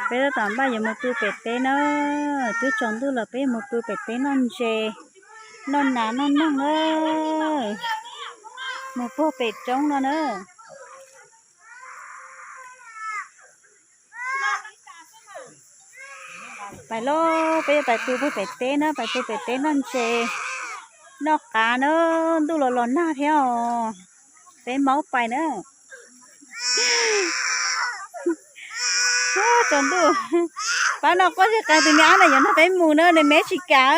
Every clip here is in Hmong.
Peb tab tom npaj yuav mus pw pem teb na, twb tsaus ntuj los peb yuav mus pw pem teb noj ntses, noj nas noj noog na, mus puag pem roob no na. Pais lauj, peb yuav pais pw puag pem teb na, pais pw pem teb noj ntses, noj qav na, ntuj los los nag thiab os. Peb maub pais na. Tsaus ntuj, pab no quaj zig qees tus me ab na yuav nrog peb mus na, nws me tsis kam.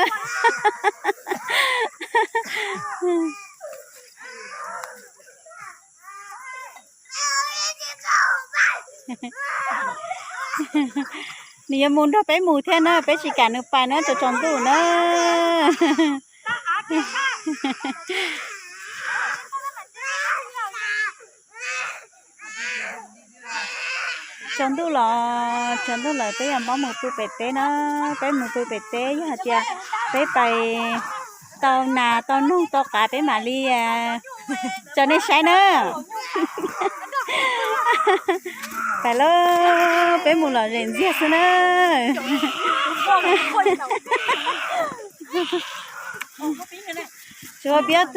Nws yuav mus nrog peb mus thiab na, peb tsis kam nws pais na, tsaus tsaus ntuj na. Tsaus ntuj los tsaus ntuj lawm, peb yuav npaj mus pw pem teb na, peb mus pw pem teb, yog hais tias peb pais tau nas tau noog tau qav peb mam li tso nej saib na. Pais lauj, peb mus lom zem ntxiag xwb na. Tsuav piab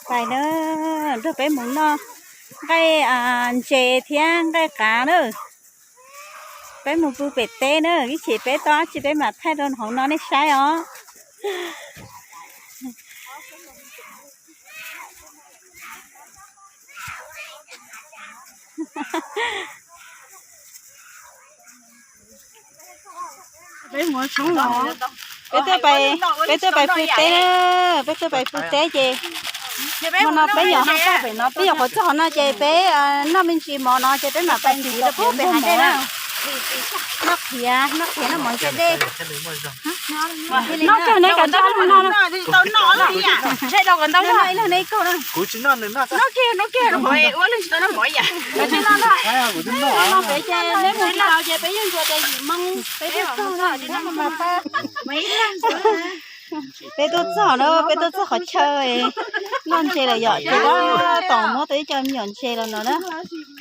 pais na, nrog peb mus noj nqaij ntses thiab nqaij qav na. Peb mus pw pem teb na, ib chim peb tau dab tsi peb mam thaij rau hauv no nej saib os. Peb tuaj pais, peb tuaj pais pw teb na, peb tuaj pais pw teb ces hmo no peb nyuam haj tag pem no, peb nyuam qhuav txog qhov no ces peb noj me ntsis mov no ces peb mam pais tiv rau pem hav dej na. Noj qhiav, noj qhiav noj mov ntsia dej. Noj kawg ne, kom noj, noj ib leeg ne ib kaug na. Noj kiag, noj kiag, ua leej tsis tau noj mov ib yam. Noj pem ces neb mus tsis tau ces peb yeej ntsuas tias yim moo, peb tuaj txog na, peb tuaj txog na, peb tuaj txog qhov chaw noj ntses lawm yom, ces tab tom muab tau ib co me nyuam ntses los no na.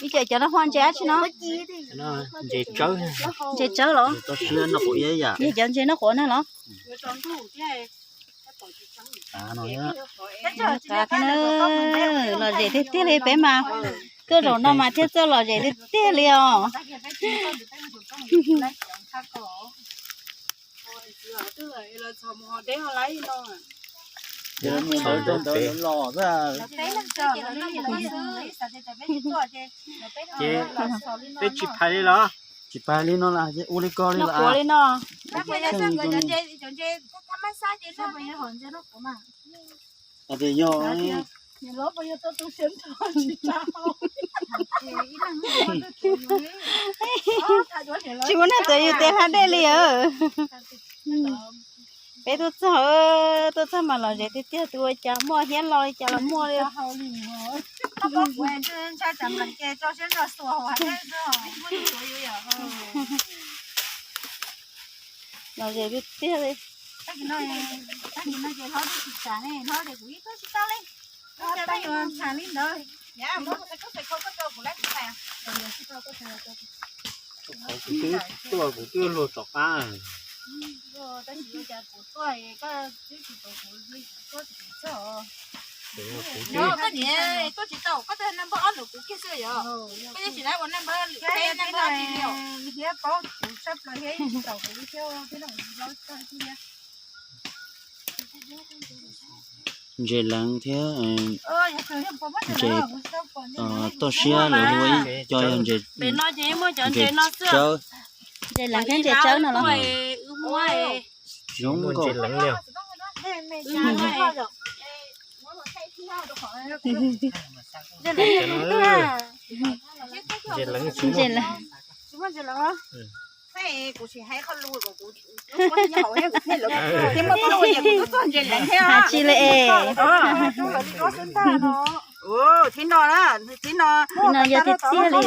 Ib co cov no hu ntses dab tsi no? Ntses tsawb. Ntses tsawb los? Yog cov ntses noj quav na los? Qav thiab na, lom zem tiag tiag li peb mas. Tuaj zaum no mas thiaj txawj lom zem tiag tiag li os. Ces peb tsis phais li los? Tsis phais li no las, ua li ko li los? Li no. Hais tias yog tsis muaj neeg txawv yus tes hla dej li. Peb tuaj txog, tuaj txog mas lom zem tiag tiag, tus ua cas muaj hiab lo li cas los muaj li. Lom zem tiag tiag li. Kuv twb tuaj kuv twb luag tom qab. Koj niam, tuaj tsis tau, koj tau naj npawb ob nus kuv kiag xwb yom. Koj yeej tsis laiv ua naj npawb peb naj npawb dab tsi li os. Ntses leev thiab ntses toj siab lawv hu ib co yog ntses tsawb. Ntses leev thiab ntses tsawb no los? Tsis zoo nkauj. Ntses leev. Hais tsis li es. Thib no, thib no yog tiag tiag li.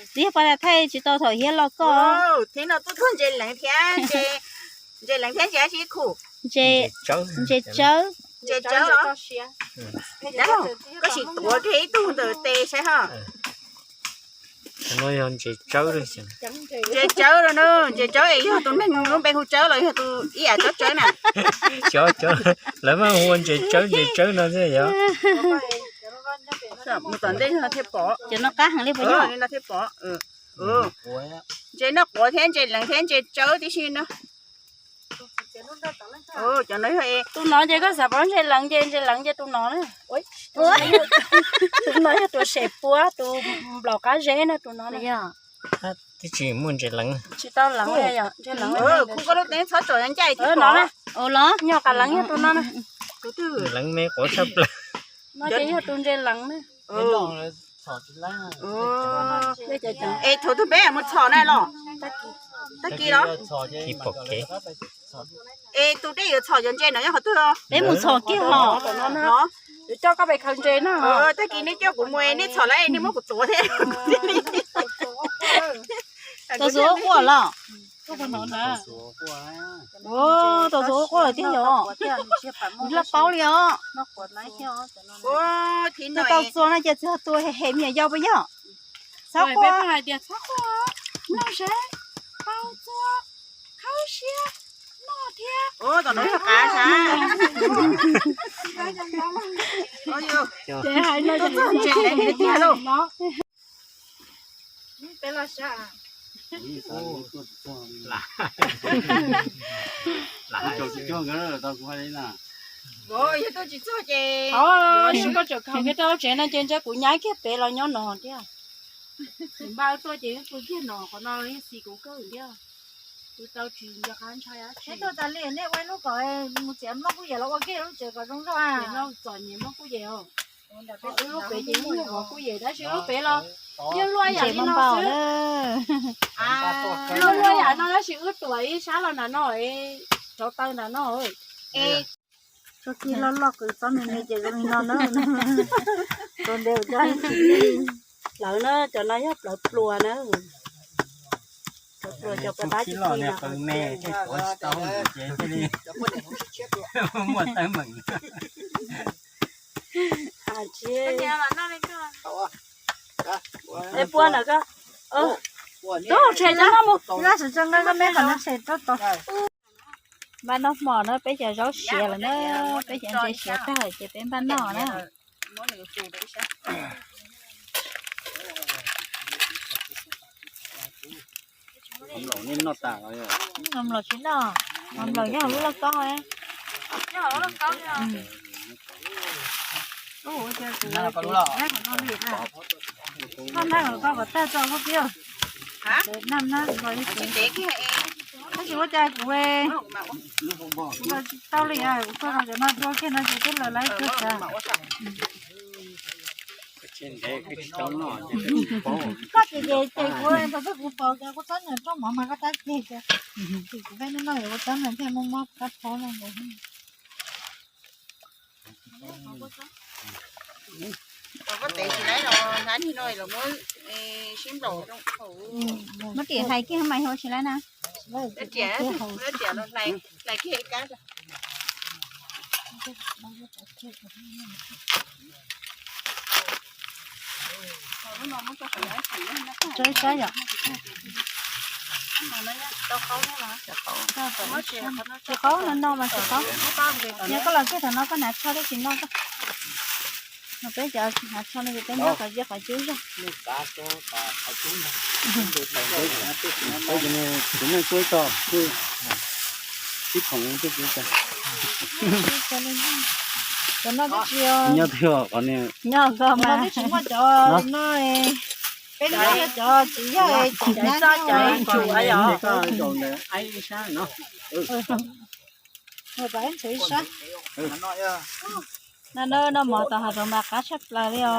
Twb yog pab thaij tsis tau thaum hiab los koj. Thib no tuaj txog ntses leev thiab, ntses leev thiab ntses dab tsi khu? Ntses tsawb. Ntses tsawb os. Koj sim tuav kiag ib tug ntawm tes saib ho. No yog ntses tsawb. Ntses tsawb no, ntses tsawb es yog tus neeg lub npe hu Tsawb los yog tus ib yam Tsawb Tsawb na. Lawv mas hu ua ntses tsawb ntses tsawb no thiab yog. Mus tom ntej thiaj pom. Cov no qab heev li puas yog? Li no thiaj pom. Ntses noj quav thiab ntses leev thiab ntses tsawb tib si no. Cov no yog, tus no ces koj xav paub ntses leev ces ntses leev ces tus no na. Tus no yog tus sem puab, tus nplaum qab zeb na, tus no na. Twb tsis muaj ntses leev. Tsis tau leev. Kuv koj lub teeb txhob tsom ncaj no los. Nyob qab leev yog tus no na. Leev me quav tshaj plaws. No ces yog tus ntses leev na. Es thaum twg peb mus txhom na los? Tag kis los? Es tus dej yuav txhom cov ntses no nyob qhov twg os? Peb mus txhom kiag los. Yuav coj koj pem khaws ntses no. Tag kis nej coj kuv mus, nej txhom lawm nej muab kuv tuav thiab. Tau txuas quaj los? Tau txuas quaj lawm tiag yog. Laj paub li os. Tau txuas no ces txhua tus hem hem me nyuam yaus puas yog? Txhob quaj, hais tias txhob quaj, mloog seb, tau txuas, khawb siab, noj thiab. Tom no yog qab sab. Ces hais no ces txog ntses tiag lauj. Peb los sab. Yog tuaj tsis txog ces, o, sib koj tseem khaws kiag rau lub tsev no ces ntshe kuv nyab kiag pem los nyob no thiab. Npaj tuaj ces wb pw kiag no, qhov no yeej xis kuv kawg thiab. Kuv tau tsis nco qab ntshai. Neb tuaj tas li nej ua ib lub kom mus txiav Nplooj Kuj Yem los ua kiag lub tsev kom zoo zog. Txom nyem Nplooj Kuj Yem. Wb lub pem ces yeej yog Nplooj Kuj Yem tab sis lub pem los yeej luaj yam li no xwb. Luaj luaj yam no tab sis wb tuam ib sab los nram no, rauv taws nram no. Tsob kib loj loj qws txob me me ces zoo li no na. Tus ntev ua cov plawv na, cov no yog plawv pluas na. Plawv pluas cov puas tab tsis qws me, muaj teeb meem. Es puas ntawm ko. Tub, tshem cov no mus. Laj sim tso nqa koj me qhov no tshem rau tod. Npaj noj hmo na, peb xyaw zaub siav lawm na, peb xyaw ntses siav tag lawm ces peb npaj noj na. Nplaum tsis noj, nplaum yog lub lauj kaub. Koj nab kom koj kom tag tso koj pib. Tab sis ua cas kuv, kuv tsis tau li, kuv txog no cov no dua kiag no ces twb lawv lawv kiag tas. Koj ces ces ces kuv thaum twg kuv faus ces kuv txhob niam rooj mov mas koj tab ceg ces, ces kuv peb noj noj yuav kuv tab niam thiaj muaj mob kab phob no nkaus. Muab tim hais kiag mas ua tsis laib na. Tsis qaub no no mas tsis qaub. Yog koj los kiag thaum no koj hnav tsho thiab tsis noj koj. No peb cov hnav tsho no ces peb nyob kom ziab qhov cub zog. Tus neeg tuaj ib tog, ib khoom twb tsis, cov no twb tsis, nyob twg qhov no twb tsis muaj cov no, peb no yog cov tsis yog cov nyab cov tsum. No no mov tom hav zoov mas qab tshaj plaws li os.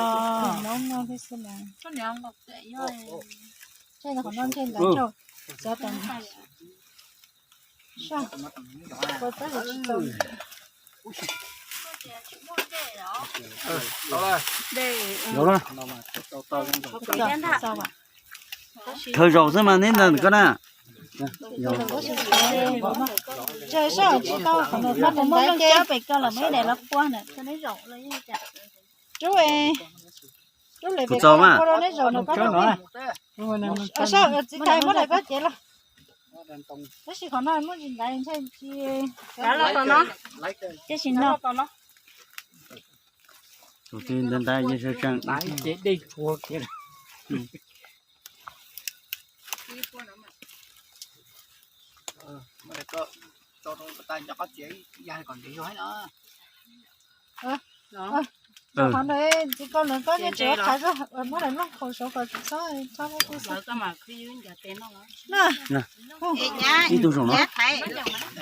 Thawj zaug xwb mas neb ntawd koj na. Tsawg sab tsis tau, qhov no muab ntav pem ko los muab ib daim los pua na. Rub, rub lem pem ko rau neb zaum no ko rau. Sab txiv tais muab daim koj cev los. Tab sis qhov no muab tsis ntav ntshe tsis, tib si no. Tus twg ntav ntav ces sawv tsees. Qhov ntawd txiv ko lawv koj nyob tsev qhav zog, muab daim nplooj khaus saud kom txhob txhob muab kuj xwb. Ib tug zaum no,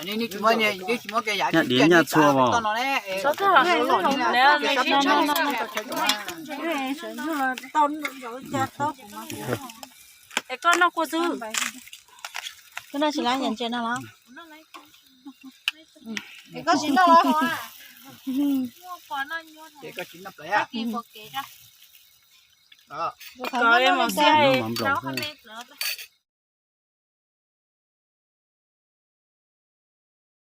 nyaj diav nyaj txhua os. Es koj noj kua xwb. Koj noj tsis laib yam ntses no los? Es koj tsis noj los? Koj mus xyab.